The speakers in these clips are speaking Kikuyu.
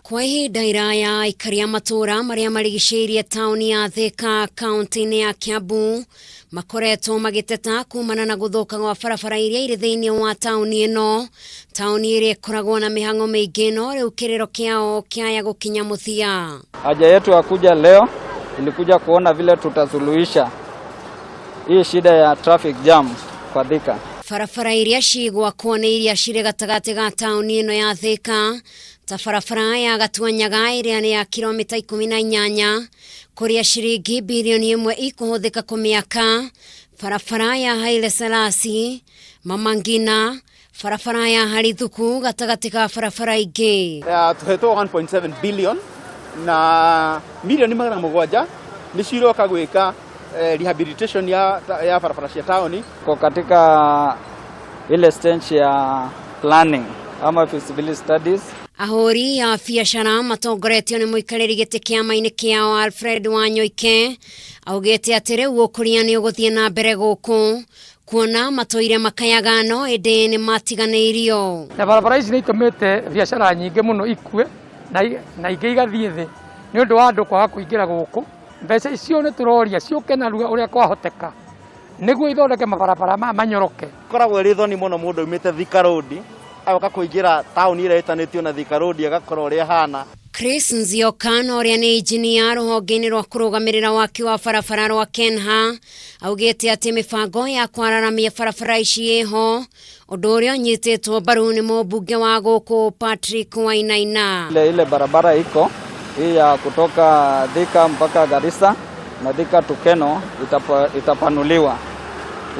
Kwa ihinda iraya aikari a matũũra marĩa marigicĩirie taũni ya Thika kaunti-inĩ ya Kiambu makoretwo magĩteta kumana na gũthũka gwa barabara iria irĩ thĩinĩ wa taũni ĩno, taũni ĩrĩa ĩkoragwo na mĩhang'o mĩingĩ no rĩu kĩrĩro kĩao kĩaya gũkinya mũthia. Haja yetu ya kuja leo ilikuja kuona vile tutasuluhisha hii shida ya traffic jam kwa Thika. Barabara iria cigwakwo nĩ iria cirĩ gatagatĩ ga taũni ĩno ya Thika ta barabara ya Gatuanyaga ĩrĩa nĩ ya kilomita 18 kũrĩa ciringi birioni 1 ikũhũthĩka kũmĩaka, barabara ya Haile Selassie, Mama Ngina, barabara ya Harithuku gatagatĩ ka barabara ingĩ. Tũhetwo 1.7 billion na milioni 700 nĩcio iroka gwĩka rehabilitation ya barabara cia taũni. Kwa katika ile stage ya planning ama feasibility studies. Ahũri a biacara matongoretio nĩ mũikarĩri gĩtĩ kĩama-inĩ kĩao Alfred Wanyoike augĩte atĩ rĩu ũkũria nĩ ũgũthiĩ na mbere gũkũ kuona matũire makayaga no ĩndĩ nĩ matiganĩirio. Na barabara ici nĩ itũmĩte biacara nyingĩ mũno ikue na ingĩ igathiĩ thĩ nĩ ũndũ wa andũ kwaga kũingĩra gũkũ. Mbeca icio nĩ tũroria ciũke narua ũrĩa kwahoteka nĩguo ithondeke mabarabara maya manyoroke. Koragwo ĩrĩ thoni mũno mũndũ aumĩte Thika Road agoka kũingĩra taũni ĩrĩa ĩtanĩtio na Thika Road agakora ũrĩa ĩhana. Chris Nzioka na ũrĩa nĩ injinia rũhonge-inĩ rwa kũrũgamĩrĩra waki wa barabara rwa Kenha augĩte atĩ mĩbango ya kwararamia barabara ici ĩho, ũndũ ũrĩa ũnyitĩtwo mbaru nĩ mũmbunge wa gũkũ Patrick Wainaina. Ile barabara iko hii ya kutoka Thika mpaka Garissa na Thika to Kenol itapanuliwa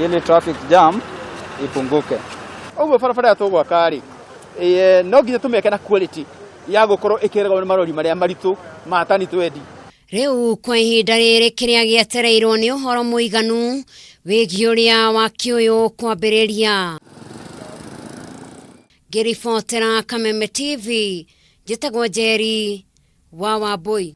ili traffic jam ipunguke. Ũguo barabara ĩrĩa tũgwaka rĩ, no nginya tũmĩake na quality ya gũkorwo ĩkĩregwo nĩ marori marĩa maritũ ma tani twendi. Rĩu kwa ihinda rĩrĩ kĩrĩa gĩetereirwo nĩ ũhoro mũiganu wĩgiĩ ũrĩa waki ũyũ kwambĩrĩria. Ngĩribotera Kameme TV, njĩtagwo Njeri wa Wambui.